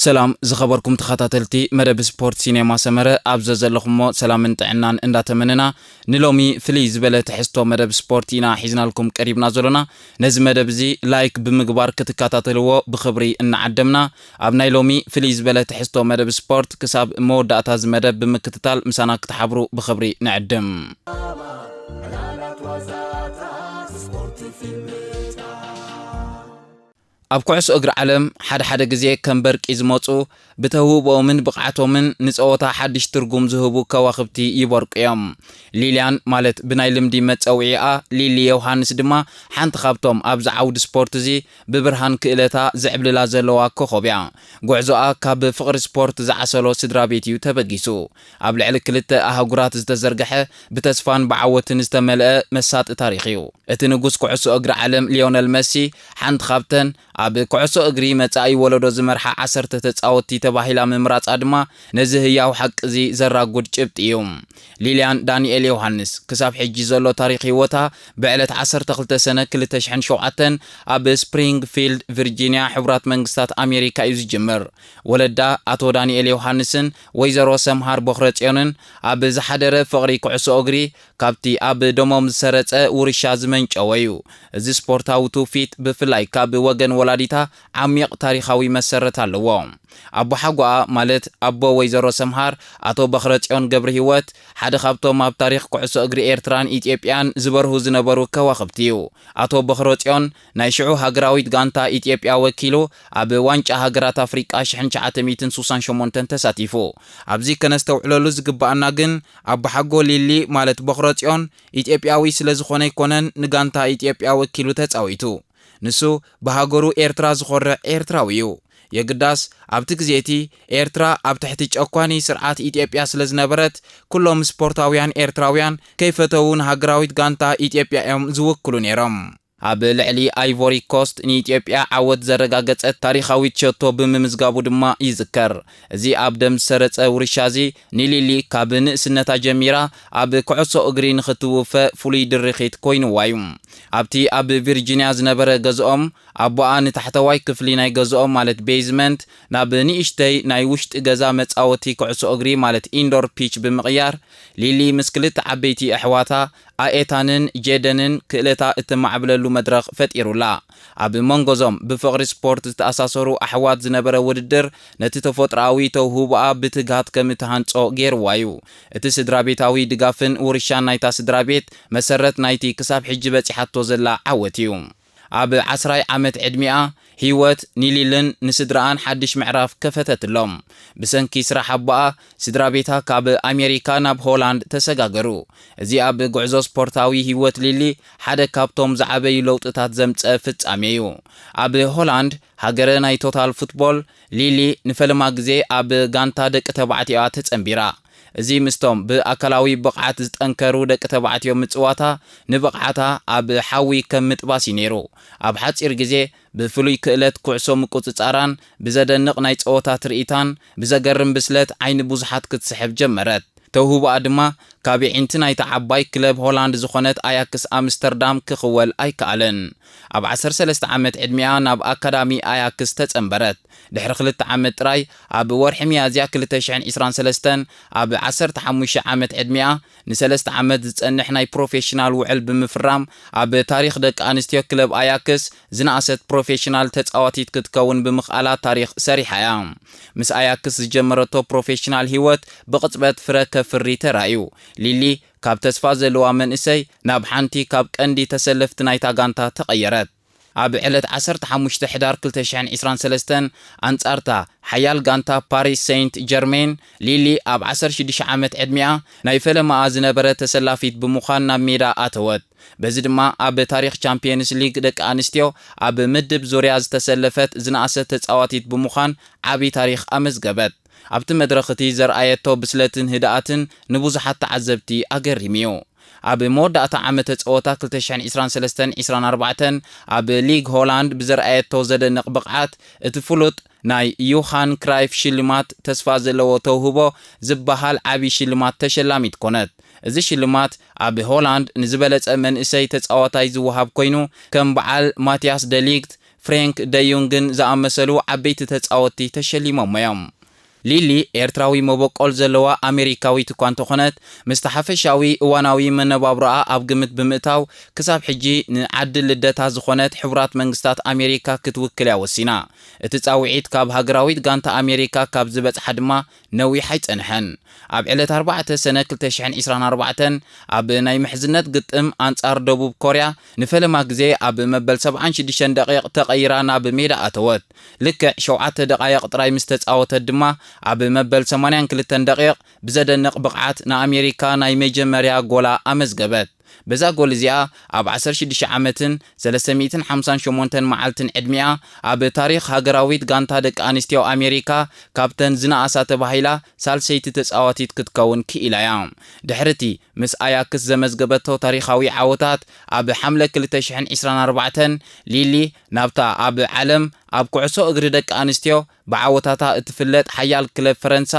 ሰላም ዝኸበርኩም ተኸታተልቲ መደብ ስፖርት ሲኔማ ሰመረ፣ ኣብ ዘዘለኹሞ ሰላምን ጥዕናን እንዳተመነና፣ ንሎሚ ፍልይ ዝበለ ትሕዝቶ መደብ ስፖርት ኢና ሒዝናልኩም ቀሪብና ዘሎና። ነዚ መደብ እዚ ላይክ ብምግባር ክትከታተልዎ ብኽብሪ እናዓደምና፣ ኣብ ናይ ሎሚ ፍልይ ዝበለ ትሕዝቶ መደብ ስፖርት ክሳብ መወዳእታ እዚ መደብ ብምክትታል ምሳና ክትሓብሩ ብኽብሪ ንዕድም። ኣብ ኩዕሶ እግሪ ዓለም ሓደ ሓደ ግዜ ከም በርቂ ዝመጹ፣ ብተውህቦኦምን ብቕዓቶምን ንጸወታ ሓድሽ ትርጉም ዝህቡ ከዋኽብቲ ይበርቁ እዮም። ሊልያን፣ ማለት ብናይ ልምዲ መጸውዒኣ ሊሊ ዮሃንስ ድማ፣ ሓንቲ ካብቶም ኣብዚ ዓውዲ ስፖርት እዚ ብብርሃን ክእለታ ዝዕብልላ ዘለዋ ኮኾብ እያ። ጉዕዞኣ ካብ ፍቕሪ ስፖርት ዝዓሰሎ ስድራ ቤት እዩ ተበጊሱ። ኣብ ልዕሊ ክልተ ኣህጉራት ዝተዘርግሐ፣ ብተስፋን ብዓወትን ዝተመልአ መሳጢ ታሪኽ እዩ። እቲ ንጉስ ኩዕሶ እግሪ ዓለም ሊዮነል መሲ፣ ሓንቲ ካብተን ኣብ ኩዕሶ እግሪ መጻኢ ወለዶ ዝመርሓ ዓሰርተ ተጻወትቲ ተባሂላ ምምራጻ ድማ፣ ነዚ ህያው ሓቂ እዚ ዘራጉድ ጭብጢ እዩ። ሊልያን ዳንኤል ዮሃንስ፣ ክሳብ ሕጂ ዘሎ ታሪኽ ህይወታ፣ ብዕለት ዓሰርተ ክልተ ሰነ ክልተ ሽሕን ሸውዓተን ኣብ ስፕሪንግፊልድ ቪርጂንያ፣ ሕቡራት መንግስታት ኣሜሪካ እዩ ዝጅምር። ወለዳ ኣቶ ዳንኤል ዮሃንስን ወይዘሮ ሰምሃር ቦኽረጽዮንን፣ ኣብ ዝሓደረ ፍቕሪ ኩዕሶ እግሪ፣ ካብቲ ኣብ ደሞም ዝሰረጸ ውርሻ ዝመንጨወ እዩ። እዚ ስፖርታዊ ትውፊት ብፍላይ ካብ ወገን ወላዲታ ዓሚቕ ታሪኻዊ መሰረት ኣለዎ። ኣቦሓጎኣ፣ ማለት ኣቦ ወይዘሮ ሰምሃር፣ ኣቶ በኽረጽዮን ገብረሂወት፣ ሓደ ካብቶም ኣብ ታሪኽ ኩዕሶ እግሪ ኤርትራን ኢትዮጵያን ዝበርሁ ዝነበሩ ከዋኽብቲ እዩ። ኣቶ በኽረጽዮን፣ ናይ ሽዑ ሃገራዊት ጋንታ ኢትዮጵያ ወኪሉ፣ ኣብ ዋንጫ ሃገራት ኣፍሪቃ ሽሕን ትሽዓተ ሚእትን ስሳን ሸሞንተን ተሳቲፉ። ኣብዚ ከነስተውዕለሉ ዝግባኣና ግን፣ ኣቦሓጎ ሊሊ፣ ማለት በኽረጽዮን፣ ኢትዮጵያዊ ስለ ዝኾነ ኣይኮነን ንጋንታ ኢትዮጵያ ወኪሉ ተጻዊቱ። ንሱ ብሃገሩ ኤርትራ ዝኾርዕ ኤርትራዊ እዩ። የግዳስ፣ ኣብቲ ግዜ እቲ ኤርትራ ኣብ ትሕቲ ጨኳኒ ስርዓት ኢትዮጵያ ስለ ዝነበረት፣ ኩሎም ስፖርታውያን ኤርትራውያን ከይፈተዉ ንሃገራዊት ጋንታ ኢትዮጵያ እዮም ዝውክሉ ነይሮም። ኣብ ልዕሊ ኣይቮሪ ኮስት ንኢትዮጵያ ዓወት ዘረጋገጸት ታሪኻዊት ሸቶ ብምምዝጋቡ ድማ ይዝከር። እዚ ኣብ ደም ዝሰረጸ ውርሻ እዚ፣ ንሊሊ ካብ ንእስነታ ጀሚራ ኣብ ኩዕሶ እግሪ ንኽትውፈ ፍሉይ ድርኺት ኮይንዋ እዩ። ኣብቲ ኣብ ቪርጂንያ ዝነበረ ገዝኦም፣ ኣቦኣ ንታሕተዋይ ክፍሊ ናይ ገዝኦም፣ ማለት ቤዝመንት፣ ናብ ንእሽተይ ናይ ውሽጢ ገዛ መጻወቲ ኩዕሶ እግሪ፣ ማለት ኢንዶር ፒች፣ ብምቕያር፣ ሊሊ ምስ ክልተ ዓበይቲ ኣሕዋታ፣ ኣኤታንን ጄደንን፣ ክእለታ እተማዕብለሉ መድረኽ ፈጢሩላ። ኣብ መንጎዞም ብፍቕሪ ስፖርት ዝተኣሳሰሩ ኣሕዋት ዝነበረ ውድድር፣ ነቲ ተፈጥሮኣዊ ተውህቦኣ ብትግሃት ከም እትሃንጾ ገይርዋ እዩ። እቲ ስድራ ቤታዊ ድጋፍን ውርሻን ናይታ ስድራ ቤት፣ መሰረት ናይቲ ክሳብ ሕጂ በጺሓቶ ዘላ ዓወት እዩ። ኣብ ዓስራይ ዓመት ዕድሚኣ፣ ህይወት ንሊልን ንስድራኣን ሓድሽ ምዕራፍ ከፈተትሎም። ብሰንኪ ስራሕ ኣቦኣ፣ ስድራ ቤታ ካብ ኣሜሪካ ናብ ሆላንድ ተሰጋገሩ። እዚ ኣብ ጉዕዞ ስፖርታዊ ህይወት ሊሊ ሓደ ካብቶም ዝዓበዩ ለውጥታት ዘምጸ ፍጻሜ እዩ። ኣብ ሆላንድ፣ ሃገረ ናይ ቶታል ፉትቦል፣ ሊሊ ንፈለማ ግዜ ኣብ ጋንታ ደቂ ተባዕትዮኣ ተጸንቢራ። እዚ ምስቶም ብኣካላዊ ብቕዓት ዝጠንከሩ ደቂ ተባዕትዮ ምጽዋታ፣ ንብቕዓታ ኣብ ሓዊ ከም ምጥባስ እዩ ነይሩ። ኣብ ሓጺር ግዜ፣ ብፍሉይ ክእለት ኩዕሶ ምቁጽጻራን ብዘደንቕ ናይ ጸወታ ትርኢታን፣ ብዘገርም ብስለት ዓይኒ ብዙሓት ክትስሕብ ጀመረት። ተውህቦኣ ድማ፣ ካብ የዒንቲ ናይታ ዓባይ ክለብ ሆላንድ ዝኾነት ኣያክስ ኣምስተርዳም ክኽወል ኣይከኣለን። ኣብ ዓሰርተ ሰለስተ ዓመት ዕድሚኣ ናብ ኣካዳሚ ኣያክስ ተጸንበረት። ድሕሪ ክልተ ዓመት ጥራይ፣ ኣብ ወርሒ ሚያዝያ ክልተ ሽሕን ዕስራን ሰለስተን፣ ኣብ ዓሰርተ ሓሙሽተ ዓመት ዕድሚኣ፣ ንሰለስተ ዓመት ዝጸንሕ ናይ ፕሮፌሽናል ውዕል ብምፍራም፣ ኣብ ታሪኽ ደቂ ኣንስትዮ ክለብ ኣያክስ ዝነኣሰት ፕሮፌሽናል ተጻዋቲት ክትከውን ብምኽኣላ ታሪኽ ሰሪሓ እያ። ምስ ኣያክስ ዝጀመረቶ ፕሮፌሽናል ህይወት ብቕጽበት ፍረ ከፍሪ ተራእዩ። ሊሊ ካብ ተስፋ ዘለዋ መንእሰይ ናብ ሓንቲ ካብ ቀንዲ ተሰለፍቲ ናይታ ጋንታ ተቐየረት። ኣብ ዕለት ዓሰርተ ሓሙሽተ ሕዳር ክልተ ሽሕን ዕስራን ሰለስተን፣ ኣንጻርታ ሓያል ጋንታ ፓሪስ ሴንት ጀርሜን፣ ሊሊ ኣብ ዓሰርተ ሽዱሽተ ዓመት ዕድሚኣ ናይ ፈለማኣ ዝነበረ ተሰላፊት ብምዃን ናብ ሜዳ ኣተወት። በዚ ድማ ኣብ ታሪኽ ቻምፕየንስ ሊግ ደቂ ኣንስትዮ ኣብ ምድብ ዙርያ ዝተሰለፈት ዝነኣሰት ተጻዋቲት ብምዃን ዓቢ ታሪኽ ኣመዝገበት። ኣብቲ መድረኽ እቲ ዘርኣየቶ ብስለትን ህድኣትን ንብዙሓት ተዓዘብቲ ኣገሪሙ እዩ። ኣብ መወዳእታ ዓመተ ጸወታ ክልተ ሽሕን ዕስራን ሰለስተን ዕስራን ኣርባዕተን ኣብ ሊግ ሆላንድ ብዘርኣየቶ ዘደንቕ ብቕዓት፣ እቲ ፍሉጥ ናይ ዮሃን ክራይፍ ሽልማት ተስፋ ዘለዎ ተውህቦ ዝበሃል ዓቢ ሽልማት ተሸላሚት ኮነት። እዚ ሽልማት ኣብ ሆላንድ ንዝበለጸ መንእሰይ ተጻዋታይ ዝወሃብ ኮይኑ፣ ከም በዓል ማቲያስ ደሊግት፣ ፍሬንክ ደዩንግን ዝኣመሰሉ ዓበይቲ ተጻወትቲ ተሸሊሞም እዮም። ሊሊ ኤርትራዊ መበቆል ዘለዋ ኣሜሪካዊት እኳ እንተኾነት፣ ምስቲ ሓፈሻዊ እዋናዊ መነባብሮኣ ኣብ ግምት ብምእታው፣ ክሳብ ሕጂ ንዓዲ ልደታ ዝኾነት ሕቡራት መንግስታት ኣሜሪካ ክትውክል እያ ወሲና። እቲ ጻውዒት ካብ ሃገራዊት ጋንታ ኣሜሪካ ካብ ዝበጽሓ ድማ ነዊሕ ኣይጸንሐን። ኣብ ዕለት ኣርባዕተ ሰነ ክልተ ሽሕን ዕስራን ኣርባዕተን ኣብ ናይ ምሕዝነት ግጥም ኣንጻር ደቡብ ኮርያ ንፈለማ ግዜ ኣብ መበል ሰብዓን ሽዱሽተን ደቂቕ ተቐይራ ናብ ሜዳ ኣተወት። ልክዕ ሸውዓተ ደቓይቕ ጥራይ ምስ ተጻወተት ድማ ኣብ መበል ሰማንያን ክልተን ደቂቕ ብዘደንቕ ብቕዓት ንኣሜሪካ ናይ መጀመርያ ጎላ ኣመዝገበት። በዛ ጎል እዚኣ ኣብ ዓሰርተ ሽዱሽተ ዓመትን ሰለስተ ሚእትን ሓምሳን ሸሞንተን መዓልትን ዕድሚኣ ኣብ ታሪኽ ሃገራዊት ጋንታ ደቂ ኣንስትዮ ኣሜሪካ ካብተን ዝነኣሳ ተባሂላ ሳልሰይቲ ተጻዋቲት ክትከውን ክኢላ እያ። ድሕርቲ ምስ ኣያክስ ዘመዝገበቶ ታሪኻዊ ዓወታት ኣብ ሓምለ ክልተ ሽሕን ዕስራን ኣርባዕተን ሊሊ ናብታ ኣብ ዓለም ኣብ ኩዕሶ እግሪ ደቂ ኣንስትዮ ብዓወታታ እትፍለጥ ሓያል ክለብ ፈረንሳ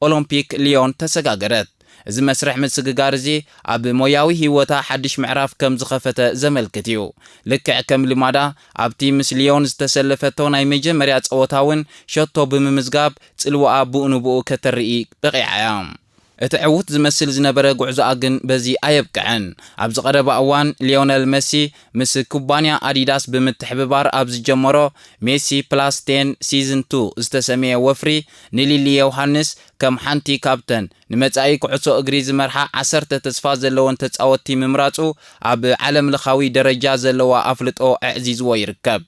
ኦሎምፒክ ሊዮን ተሰጋገረት። እዚ መስርሕ ምስግጋር እዚ ኣብ ሞያዊ ህይወታ ሓድሽ ምዕራፍ ከም ዝኸፈተ ዘመልክት እዩ። ልክዕ ከም ልማዳ ኣብቲ ምስ ሊዮን ዝተሰለፈቶ ናይ መጀመርያ ጸወታ እውን ሸቶ ብምምዝጋብ ጽልዋኣ ብኡ ንብኡ ከተርኢ በቒዓ እያ። እቲ ዕዉት ዝመስል ዝነበረ ጉዕዞኣ ግን በዚ ኣየብቅዐን። ኣብዚ ቀረባ እዋን ሊዮነል መሲ ምስ ኩባንያ ኣዲዳስ ብምትሕብባር ኣብ ዝጀመሮ ሜሲ ፕላስ ቴን ሲዝን ቱ ዝተሰመየ ወፍሪ ንሊሊ ዮሃንስ ከም ሓንቲ ካብተን ንመጻኢ ኩዕሶ እግሪ ዝመርሓ ዓሰርተ ተስፋ ዘለወን ተጻወትቲ ምምራጹ ኣብ ዓለም ለኻዊ ደረጃ ዘለዋ ኣፍልጦ ኣዕዚዝዎ ይርከብ።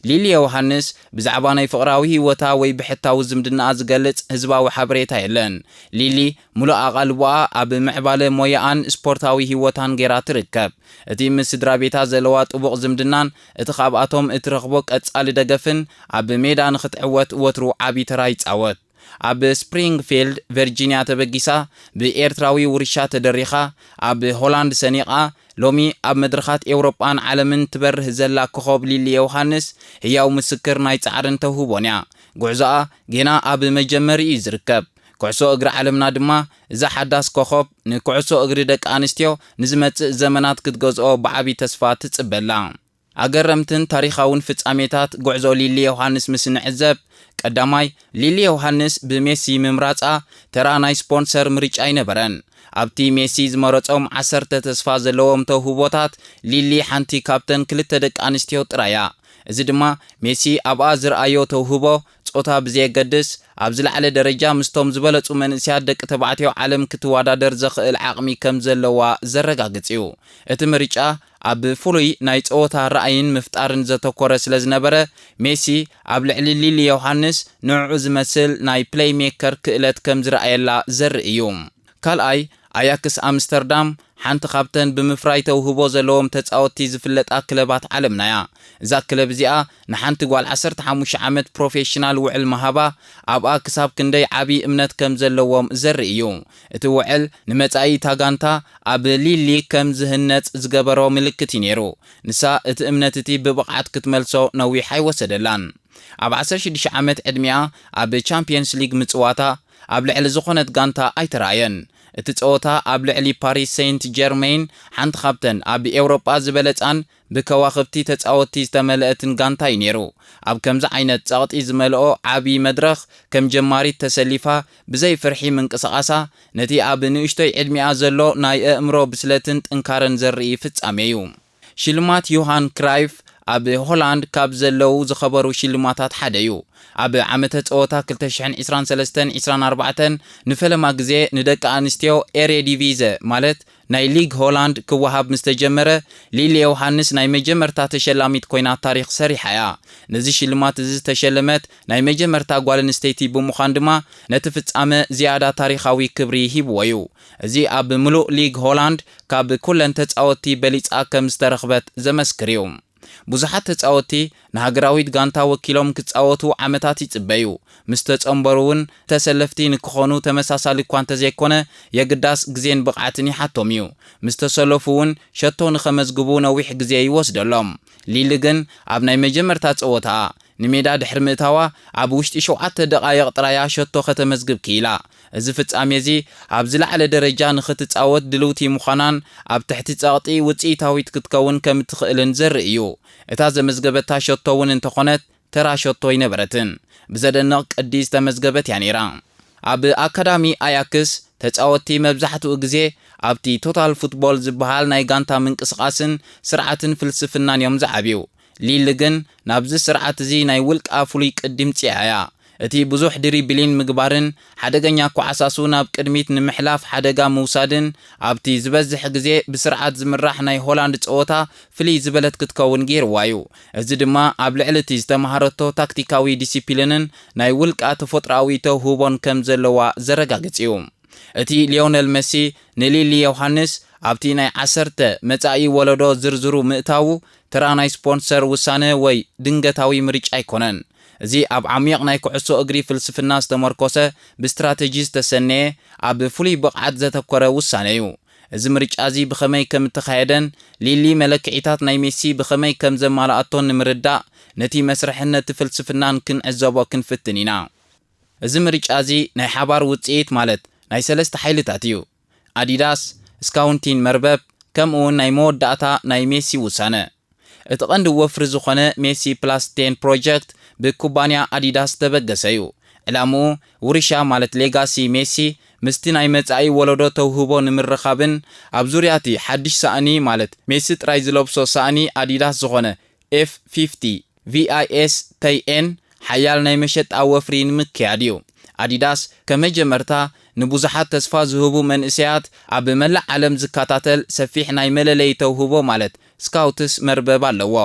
ሊሊ ዮሃንስ ብዛዕባ ናይ ፍቕራዊ ህይወታ ወይ ብሕታዊ ዝምድናኣ ዝገልጽ ህዝባዊ ሓበሬታ የለን። ሊሊ ምሉእ ኣቓልቦኣ ኣብ ምዕባለ ሞያኣን ስፖርታዊ ህይወታን ገይራ ትርከብ። እቲ ምስ ስድራ ቤታ ዘለዋ ጥቡቕ ዝምድናን እቲ ካብኣቶም እትረኽቦ ቀጻሊ ደገፍን ኣብ ሜዳ ንኽትዕወት ወትሩ ዓቢ ተራ ይጻወት። ኣብ ስፕሪንግፊልድ ቨርጂንያ ተበጊሳ፣ ብኤርትራዊ ውርሻ ተደሪኻ፣ ኣብ ሆላንድ ሰኒቓ፣ ሎሚ ኣብ መድረኻት ኤውሮጳን ዓለምን ትበርህ ዘላ ኮኾብ ሊሊ ዮሃንስ ህያው ምስክር ናይ ጻዕርን ተውህቦን እያ። ጉዕዞኣ ጌና ኣብ መጀመሪኡ እዩ ዝርከብ። ኩዕሶ እግሪ ዓለምና ድማ እዛ ሓዳስ ኮኾብ ንኩዕሶ እግሪ ደቂ ኣንስትዮ ንዝመጽእ ዘመናት ክትገዝኦ ብዓቢ ተስፋ ትጽበላ። ኣገረምትን ታሪኻውን ፍጻሜታት ጉዕዞ ሊሊ ዮሃንስ ምስ ንዕዘብ፣ ቀዳማይ፣ ሊሊ ዮሃንስ ብሜሲ ምምራጻ ተራ ናይ ስፖንሰር ምርጫ ኣይነበረን። ኣብቲ ሜሲ ዝመረጾም ዓሰርተ ተስፋ ዘለዎም ተውህቦታት ሊሊ ሓንቲ ካብተን ክልተ ደቂ ኣንስትዮ ጥራይ እያ። እዚ ድማ ሜሲ ኣብኣ ዝረኣዮ ተውህቦ ጾታ ብዘየገድስ ኣብ ዝለዓለ ደረጃ ምስቶም ዝበለጹ መንእሰያት ደቂ ተባዕትዮ ዓለም ክትወዳደር ዘኽእል ዓቕሚ ከም ዘለዋ ዘረጋግጽ እዩ። እቲ ምርጫ ኣብ ፍሉይ ናይ ጸወታ ራእይን ምፍጣርን ዘተኮረ ስለ ዝነበረ፣ ሜሲ ኣብ ልዕሊ ሊሊ ዮሃንስ ንዕኡ ዝመስል ናይ ፕለይሜከር ክእለት ከም ዝረኣየላ ዘርኢ እዩ። ካልኣይ፣ ኣያክስ ኣምስተርዳም ሓንቲ ካብተን ብምፍራይ ተውህቦ ዘለዎም ተጻወትቲ ዝፍለጣ ክለባት ዓለምና እያ። እዛ ክለብ እዚኣ ንሓንቲ ጓል ዓሰርተ ሓሙሽተ ዓመት ፕሮፌሽናል ውዕል ምሃባ ኣብኣ ክሳብ ክንደይ ዓቢ እምነት ከም ዘለዎም ዘርኢ እዩ። እቲ ውዕል ንመጻኢ እታ ጋንታ ኣብ ሊሊ ከም ዝህነጽ ዝገበሮ ምልክት እዩ ነይሩ። ንሳ እቲ እምነት እቲ ብብቕዓት ክትመልሶ ነዊሕ ኣይወሰደላን። ኣብ ዓሰርተ ሽዱሽተ ዓመት ዕድሚኣ ኣብ ቻምፕየንስ ሊግ ምጽዋታ ኣብ ልዕሊ ዝኾነት ጋንታ ኣይተራእየን። እቲ ጸወታ ኣብ ልዕሊ ፓሪስ ሴንት ጀርሜን፣ ሓንቲ ካብተን ኣብ ኤውሮጳ ዝበለጻን ብከዋኽብቲ ተጻወትቲ ዝተመልአትን ጋንታ እዩ ነይሩ። ኣብ ከምዚ ዓይነት ጸቕጢ ዝመልኦ ዓቢ መድረኽ ከም ጀማሪት ተሰሊፋ ብዘይ ፍርሒ ምንቅስቓሳ፣ ነቲ ኣብ ንእሽቶይ ዕድሚኣ ዘሎ ናይ ኣእምሮ ብስለትን ጥንካረን ዘርኢ ፍጻሜ እዩ። ሽልማት ዮሃን ክራይፍ ኣብ ሆላንድ ካብ ዘለዉ ዝኸበሩ ሽልማታት ሓደ እዩ። ኣብ ዓመተ ጸወታ ክልተ ሽሕን ዕስራን ሰለስተን ዕስራን ኣርባዕተን ንፈለማ ግዜ ንደቂ ኣንስትዮ ኤሬዲቪዘ፣ ማለት ናይ ሊግ ሆላንድ ክወሃብ ምስ ተጀመረ፣ ሊሊ ዮሃንስ ናይ መጀመርታ ተሸላሚት ኮይና ታሪኽ ሰሪሓ እያ። ነዚ ሽልማት እዚ ዝተሸለመት ናይ መጀመርታ ጓል ኣንስተይቲ ብምዃን ድማ ነቲ ፍጻመ ዝያዳ ታሪኻዊ ክብሪ ሂብዎ እዩ። እዚ ኣብ ምሉእ ሊግ ሆላንድ ካብ ኩለን ተጻወትቲ በሊጻ ከም ዝተረኽበት ዘመስክር እዩ። ብዙሓት ተጻወትቲ ንሃገራዊት ጋንታ ወኪሎም ክጻወቱ ዓመታት ይጽበዩ። ምስ ተጸንበሩ እውን ተሰለፍቲ ንክኾኑ ተመሳሳሊ እኳ እንተዘይኮነ፣ የግዳስ ግዜን ብቕዓትን ይሓቶም እዩ። ምስ ተሰለፉ እውን ሸቶ ንኸመዝግቡ ነዊሕ ግዜ ይወስደሎም። ሊሊ ግን ኣብ ናይ መጀመርታ ጸወታኣ ንሜዳ ድሕሪ ምእታዋ፣ ኣብ ውሽጢ ሸውዓተ ደቓይቕ ጥራያ ሸቶ ከተመዝግብ ክኢላ። እዚ ፍጻሜ እዚ ኣብ ዝለዓለ ደረጃ ንኽትጻወት ድልውቲ ምዃናን ኣብ ትሕቲ ጸቕጢ ውጽኢታዊት ክትከውን ከም እትኽእልን ዘርኢ እዩ። እታ ዘመዝገበታ ሸቶ እውን እንተኾነት፣ ተራ ሸቶ ኣይነበረትን። ብዘደንቕ ቅዲ ዝተመዝገበት እያ ነይራ። ኣብ ኣካዳሚ ኣያክስ፣ ተጻወትቲ መብዛሕትኡ ግዜ ኣብቲ ቶታል ፉትቦል ዝበሃል ናይ ጋንታ ምንቅስቓስን ስርዓትን ፍልስፍናን እዮም ዝዓብዩ። ሊሊ ግን ናብዚ ስርዓት እዚ ናይ ውልቃ ፍሉይ ቅዲ ምጽኣ እያ። እቲ ብዙሕ ድሪብሊን ምግባርን ሓደገኛ ኳዕሳሱ ናብ ቅድሚት ንምሕላፍ ሓደጋ ምውሳድን ኣብቲ ዝበዝሕ ግዜ ብስርዓት ዝምራሕ ናይ ሆላንድ ጸወታ ፍልይ ዝበለት ክትከውን ገይርዋ እዩ። እዚ ድማ ኣብ ልዕሊ እቲ ዝተማሃረቶ ታክቲካዊ ዲሲፕሊንን ናይ ውልቃ ተፈጥሮኣዊ ተውህቦን ከም ዘለዋ ዘረጋግጽ እዩ። እቲ ሊዮነል መሲ ንሊሊ ዮሃንስ ኣብቲ ናይ ዓሰርተ መጻኢ ወለዶ ዝርዝሩ ምእታዉ ተራ ናይ ስፖንሰር ውሳነ ወይ ድንገታዊ ምርጫ ኣይኮነን። እዚ ኣብ ዓሚቕ ናይ ኩዕሶ እግሪ ፍልስፍና ዝተመርኮሰ፣ ብስትራተጂ ዝተሰነየ፣ ኣብ ፍሉይ ብቕዓት ዘተኮረ ውሳነ እዩ። እዚ ምርጫ እዚ ብኸመይ ከም እተኻየደን ሊሊ መለክዒታት ናይ ሜሲ ብኸመይ ከም ዘማልኣቶን ንምርዳእ፣ ነቲ መስርሕን ነቲ ፍልስፍናን ክንዕዘቦ ክንፍትን ኢና። እዚ ምርጫ እዚ ናይ ሓባር ውጽኢት ማለት ናይ ሰለስተ ሓይልታት እዩ። ኣዲዳስ፣ ስካውንቲን መርበብ፣ ከምኡ እውን ናይ መወዳእታ ናይ ሜሲ ውሳነ። እቲ ቀንዲ ወፍሪ ዝኾነ ሜሲ ፕላስ ቴን ፕሮጀክት ብኩባንያ ኣዲዳስ ዝተበገሰ እዩ። ዕላምኡ ውርሻ ማለት ሌጋሲ ሜሲ ምስቲ ናይ መጻኢ ወለዶ ተውህቦ ንምርኻብን ኣብ ዙርያ እቲ ሓድሽ ሳእኒ ማለት ሜሲ ጥራይ ዝለብሶ ሳእኒ ኣዲዳስ ዝኾነ ኤፍ ፊፍቲ ቪኣይኤስ ተይኤን ሓያል ናይ መሸጣ ወፍሪ ንምክያድ እዩ። ኣዲዳስ ከመጀመርታ ንብዙሓት ተስፋ ዝህቡ መንእሰያት ኣብ መላእ ዓለም ዝከታተል ሰፊሕ ናይ መለለዪ ተውህቦ ማለት ስካውትስ መርበብ ኣለዎ።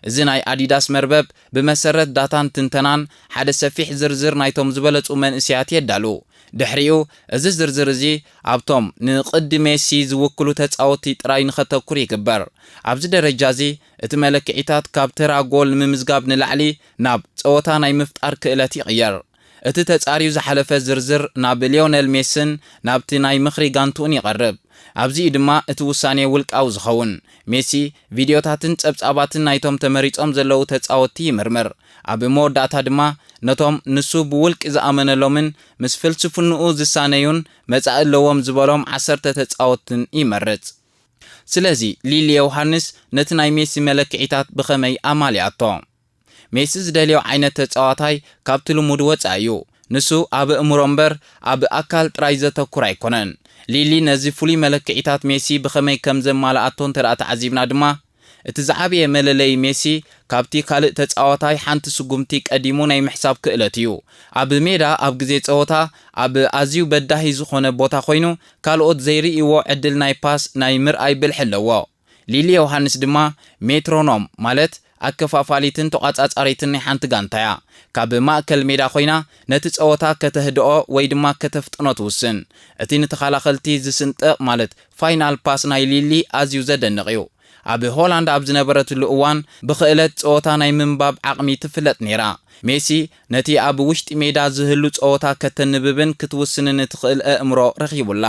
እዚ ናይ ኣዲዳስ መርበብ ብመሰረት ዳታን ትንተናን ሓደ ሰፊሕ ዝርዝር ናይቶም ዝበለጹ መንእሰያት የዳሉ። ድሕሪኡ እዚ ዝርዝር እዚ ኣብቶም ንቅዲ ሜሲ ዝውክሉ ተጻወትቲ ጥራይ ንኸተኩር ይግበር። ኣብዚ ደረጃ እዚ እቲ መለክዒታት ካብ ተራ ጎል ንምምዝጋብ ንላዕሊ ናብ ጸወታ ናይ ምፍጣር ክእለት ይቕየር። እቲ ተጻርዩ ዝሓለፈ ዝርዝር ናብ ሊዮነል ሜስን ናብቲ ናይ ምኽሪ ጋንትኡን ይቐርብ። ኣብዚ'ዩ ድማ እቲ ውሳኔ ውልቃዊ ዝኸውን። ሜሲ ቪድዮታትን ጸብጻባትን ናይቶም ተመሪጾም ዘለዉ ተጻወትቲ ይምርምር። ኣብ መወዳእታ ድማ ነቶም ንሱ ብውልቂ ዝኣመነሎምን ምስ ፍልስፍንኡ ዝሳነዩን መጻኢ ኣለዎም ዝበሎም ዓሰርተ ተጻወትትን ይመርጽ። ስለዚ ሊሊ ዮሃንስ ነቲ ናይ ሜሲ መለክዒታት ብኸመይ ኣማሊኣቶ? ሜሲ ዝደልዮ ዓይነት ተጻዋታይ ካብቲ ልሙድ ወጻኢ እዩ። ንሱ ኣብ ኣእምሮ እምበር ኣብ ኣካል ጥራይ ዘተኩር ኣይኮነን። ሊሊ ነዚ ፍሉይ መለክዒታት ሜሲ ብኸመይ ከም ዘማልኣቶ እንተ ደኣ ተዓዚብና ድማ፣ እቲ ዝዓበየ መለለዪ ሜሲ ካብቲ ካልእ ተጻዋታይ ሓንቲ ስጉምቲ ቀዲሙ ናይ ምሕሳብ ክእለት እዩ። ኣብ ሜዳ ኣብ ግዜ ጸወታ ኣብ ኣዝዩ በዳሂ ዝኾነ ቦታ ኮይኑ ካልኦት ዘይርእይዎ ዕድል ናይ ፓስ ናይ ምርኣይ ብልሒ ኣለዎ። ሊሊ ዮሃንስ ድማ ሜትሮኖም ማለት ኣከፋፋሊትን ተቋጻጻሪትን ናይ ሓንቲ ጋንታ እያ። ካብ ማእከል ሜዳ ኮይና ነቲ ጸወታ ከተህድኦ ወይ ድማ ከተፍጥኖ ትውስን። እቲ ንተኸላኸልቲ ዝስንጥቕ ማለት ፋይናል ፓስ ናይ ሊሊ ኣዝዩ ዘደንቕ እዩ። ኣብ ሆላንድ ኣብ ዝነበረትሉ እዋን ብኽእለት ጸወታ ናይ ምንባብ ዓቕሚ ትፍለጥ ነይራ። ሜሲ ነቲ ኣብ ውሽጢ ሜዳ ዝህሉ ጸወታ ከተንብብን ክትውስንን እትኽእል ኣእምሮ ረኺቡላ።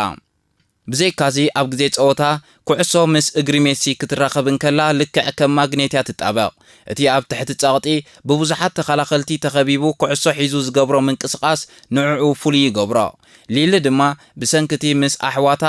ብዘይካዚ ኣብ ግዜ ጸወታ ኩዕሶ ምስ እግሪ ሜሲ ክትራኸብ እንከላ ልክዕ ከም ማግኔት እያ ትጣበቕ። እቲ ኣብ ትሕቲ ጸቕጢ ብብዙሓት ተኸላኸልቲ ተኸቢቡ ኩዕሶ ሒዙ ዝገብሮ ምንቅስቓስ ንዕኡ ፍሉይ ይገብሮ። ሊሊ ድማ ብሰንኪ እቲ ምስ ኣሕዋታ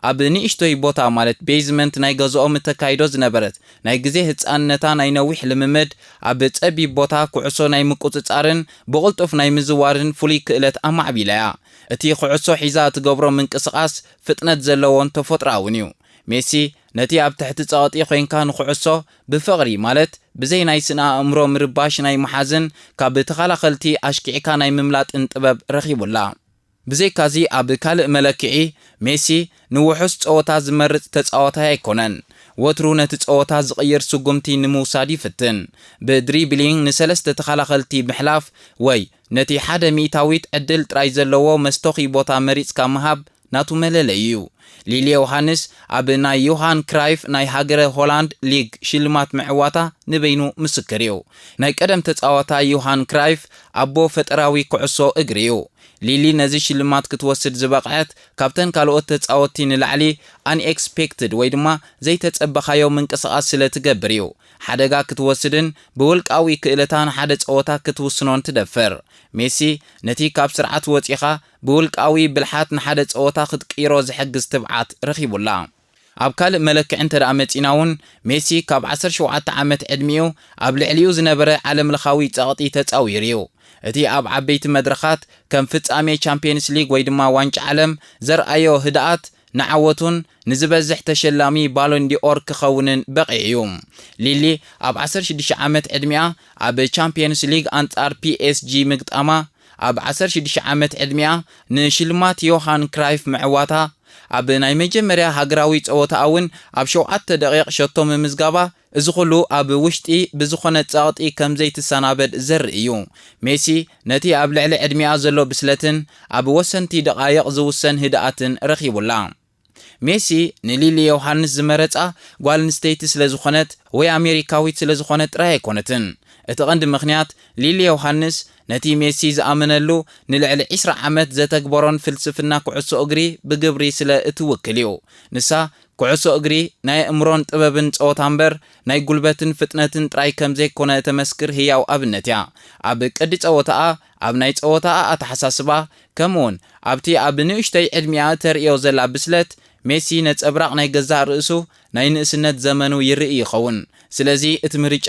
ኣብ ንእሽቶይ ቦታ ማለት ቤዝመንት ናይ ገዝኦም እተካይዶ ዝነበረት ናይ ግዜ ህጻንነታ ናይ ነዊሕ ልምምድ ኣብ ጸቢብ ቦታ ኩዕሶ ናይ ምቁጽጻርን ብቕልጡፍ ናይ ምዝዋርን ፍሉይ ክእለት ኣማዕቢላ እያ። እቲ ኩዕሶ ሒዛ እትገብሮ ምንቅስቓስ ፍጥነት ዘለዎን ተፈጥሮኣውን እዩ። ሜሲ ነቲ ኣብ ትሕቲ ጸቕጢ ኮይንካ ንኩዕሶ ብፍቕሪ ማለት ብዘይ ናይ ስነ ኣእምሮ ምርባሽ ናይ ምሓዝን ካብ ተኸላኸልቲ ኣሽኪዕካ ናይ ምምላጥን ጥበብ ረኺቡላ። ብዘይካዚ ኣብ ካልእ መለክዒ ሜሲ ንውሑስ ጸወታ ዝመርጽ ተጻዋታይ ኣይኮነን። ወትሩ ነቲ ጸወታ ዝቕይር ስጉምቲ ንምውሳድ ይፍትን። ብድሪብሊንግ ንሰለስተ ተኸላኸልቲ ምሕላፍ ወይ ነቲ ሓደ ሚእታዊት ዕድል ጥራይ ዘለዎ መስተኺ ቦታ መሪጽካ ምሃብ ናቱ መለለዩ እዩ። ሊሊ ዮሃንስ ኣብ ናይ ዮሃን ክራይፍ ናይ ሃገረ ሆላንድ ሊግ ሽልማት ምዕዋታ ንበይኑ ምስክር እዩ። ናይ ቀደም ተጻዋታይ ዮሃን ክራይፍ ኣቦ ፈጠራዊ ኩዕሶ እግሪ እዩ። ሊሊ ነዚ ሽልማት ክትወስድ ዝበቕዐት ካብተን ካልኦት ተጻወትቲ ንላዕሊ ኣንኤክስፔክትድ ወይ ድማ ዘይተጸበኻዮ ምንቅስቓስ ስለ ትገብር እዩ። ሓደጋ ክትወስድን ብውልቃዊ ክእለታ ንሓደ ጸወታ ክትውስኖን ትደፍር። ሜሲ ነቲ ካብ ስርዓት ወጺኻ ብውልቃዊ ብልሓት ንሓደ ጸወታ ክትቅይሮ ዝሕግዝ ትብዓት ረኺቡላ። ኣብ ካልእ መለክዒ እንተ ደኣ መጺና እውን ሜሲ ካብ ዓሰርተ ሸውዓተ ዓመት ዕድሚኡ ኣብ ልዕሊኡ ዝነበረ ዓለምለኻዊ ጸቕጢ ተጻዊሩ እዩ። እቲ ኣብ ዓበይቲ መድረኻት ከም ፍጻሜ ቻምፒየንስ ሊግ ወይ ድማ ዋንጫ ዓለም ዘርኣዮ ህድኣት ንዓወቱን ንዝበዝሕ ተሸላሚ ባሎን ዲኦር ክኸውንን በቒዑ እዩ። ሊሊ ኣብ ዓሰርተ ሽዱሽተ ዓመት ዕድሚኣ ኣብ ቻምፒየንስ ሊግ ኣንጻር ፒኤስጂ ምግጣማ፣ ኣብ ዓሰርተ ሽዱሽተ ዓመት ዕድሚኣ ንሽልማት ዮሃን ክራይፍ ምዕዋታ፣ ኣብ ናይ መጀመርያ ሃገራዊ ጸወታኣ እውን ኣብ ሸውዓተ ደቂቕ ሸቶ ምምዝጋባ፣ እዚ ኩሉ ኣብ ውሽጢ ብዝኾነ ጸቕጢ ከም ዘይትሰናበድ ዘርኢ እዩ። ሜሲ ነቲ ኣብ ልዕሊ ዕድሚኣ ዘሎ ብስለትን ኣብ ወሰንቲ ደቓይቕ ዝውሰን ህድኣትን ረኺቡላ። ሜሲ ንሊሊ ዮሃንስ ዝመረጻ ጓል ኣንስተይቲ ስለ ዝኾነት ወይ ኣሜሪካዊት ስለ ዝኾነት ጥራይ ኣይኮነትን። እቲ ቀንዲ ምኽንያት ሊሊ ዮሃንስ ነቲ ሜሲ ዝኣመነሉ ንልዕሊ ዕስራ ዓመት ዘተግበሮን ፍልስፍና ኩዕሶ እግሪ ብግብሪ ስለ እትውክል እዩ። ንሳ ኩዕሶ እግሪ ናይ ኣእምሮን ጥበብን ጸወታ እምበር ናይ ጉልበትን ፍጥነትን ጥራይ ከም ዘይኮነ እተመስክር ህያው ኣብነት እያ። ኣብ ቅዲ ጸወታኣ፣ ኣብ ናይ ጸወታኣ ኣተሓሳስባ፣ ከምኡውን ኣብቲ ኣብ ንእሽተይ ዕድሚኣ እተርእዮ ዘላ ብስለት፣ ሜሲ ነጸብራቕ ናይ ገዛእ ርእሱ ናይ ንእስነት ዘመኑ ይርኢ ይኸውን። ስለዚ እቲ ምርጫ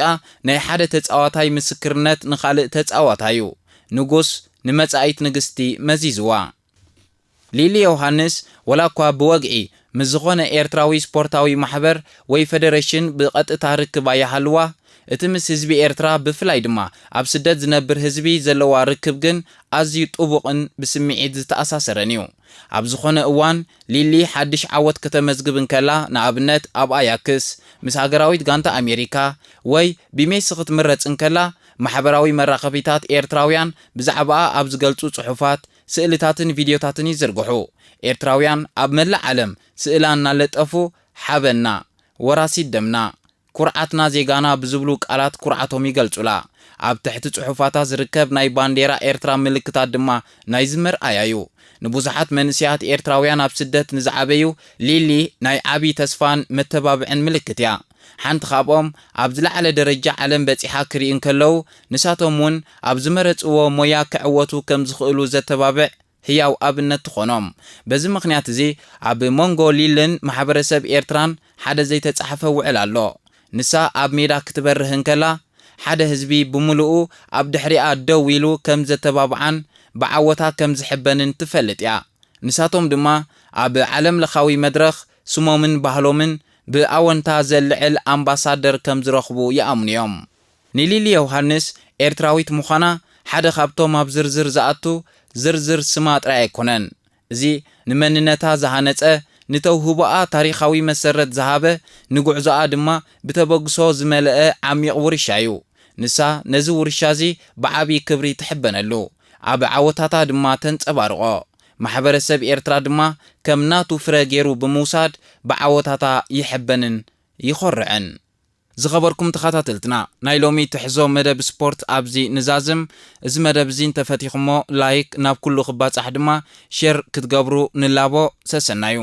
ናይ ሓደ ተጻዋታይ ምስክርነት ንኻልእ ተጻዋታይ እዩ። ንጉስ ንመጻኢት ንግስቲ መዚዝዋ። ሊሊ ዮሃንስ ወላ እኳ ብወግዒ ምስ ዝኾነ ኤርትራዊ ስፖርታዊ ማሕበር ወይ ፈደረሽን ብቐጥታ ርክብ ኣይሃልዋ፣ እቲ ምስ ህዝቢ ኤርትራ ብፍላይ ድማ ኣብ ስደት ዝነብር ህዝቢ ዘለዋ ርክብ ግን ኣዝዩ ጥቡቕን ብስምዒት ዝተኣሳሰረን እዩ። ኣብ ዝኾነ እዋን ሊሊ ሓድሽ ዓወት ከተመዝግብ እንከላ፣ ንኣብነት ኣብ ኣያክስ ምስ ሃገራዊት ጋንታ ኣሜሪካ ወይ ብሜሲ ክትምረጽ እንከላ፣ ማሕበራዊ መራኸቢታት ኤርትራውያን ብዛዕባኣ ኣብ ዝገልጹ ጽሑፋት፣ ስእልታትን ቪድዮታትን ይዝርግሑ። ኤርትራውያን ኣብ መላእ ዓለም ስእላ እናለጠፉ፣ ሓበንና፣ ወራሲት ደምና፣ ኩርዓትና ዜጋና ብዝብሉ ቃላት ኩርዓቶም ይገልጹላ። ኣብ ትሕቲ ጽሑፋታ ዝርከብ ናይ ባንዴራ ኤርትራ ምልክታት ድማ ናይዚ መርኣያ እዩ። ንብዙሓት መንእሰያት ኤርትራውያን ኣብ ስደት ንዝዓበዩ፣ ሊሊ ናይ ዓቢ ተስፋን መተባብዕን ምልክት እያ። ሓንቲ ካብኦም ኣብ ዝለዓለ ደረጃ ዓለም በጺሓ ክርኢ እንከለዉ፣ ንሳቶም እውን ኣብ ዝመረጽዎ ሞያ ክዕወቱ ከም ዝኽእሉ ዘተባብዕ ህያው ኣብነት ትኾኖም። በዚ ምኽንያት እዚ ኣብ መንጎ ሊልን ማሕበረሰብ ኤርትራን ሓደ ዘይተጻሕፈ ውዕል ኣሎ። ንሳ ኣብ ሜዳ ክትበርህ እንከላ፣ ሓደ ህዝቢ ብምሉኡ ኣብ ድሕሪኣ ደው ኢሉ ከም ዘተባብዓን ብዓወታ ከም ዝሕበንን ትፈልጥ እያ። ንሳቶም ድማ ኣብ ዓለም ለኻዊ መድረኽ ስሞምን ባህሎምን ብኣወንታ ዘልዕል ኣምባሳደር ከም ዝረኽቡ ይኣምኑ እዮም። ንሊሊ ዮሃንስ ኤርትራዊት ምዃና ሓደ ካብቶም ኣብ ዝርዝር ዝኣቱ ዝርዝር ስማ ጥራይ ኣይኮነን። እዚ ንመንነታ ዝሃነጸ፣ ንተውህቦኣ ታሪኻዊ መሰረት ዝሃበ፣ ንጉዕዞኣ ድማ ብተበግሶ ዝመልአ ዓሚቕ ውርሻ እዩ። ንሳ ነዚ ውርሻ እዚ ብዓቢ ክብሪ ትሕበነሉ፣ ኣብ ዓወታታ ድማ ተንጸባርቖ። ማሕበረሰብ ኤርትራ ድማ ከም ናቱ ፍረ ገይሩ ብምውሳድ ብዓወታታ ይሕበንን ይኾርዕን። ዝኸበርኩም ተኸታተልትና፣ ናይ ሎሚ ትሕዞ መደብ ስፖርት ኣብዚ ንዛዝም። እዚ መደብ እዚ እንተፈቲኹሞ፣ ላይክ ናብ ኩሉ ክባጻሕ ድማ ሼር ክትገብሩ ንላቦ። ሰሰናዩ።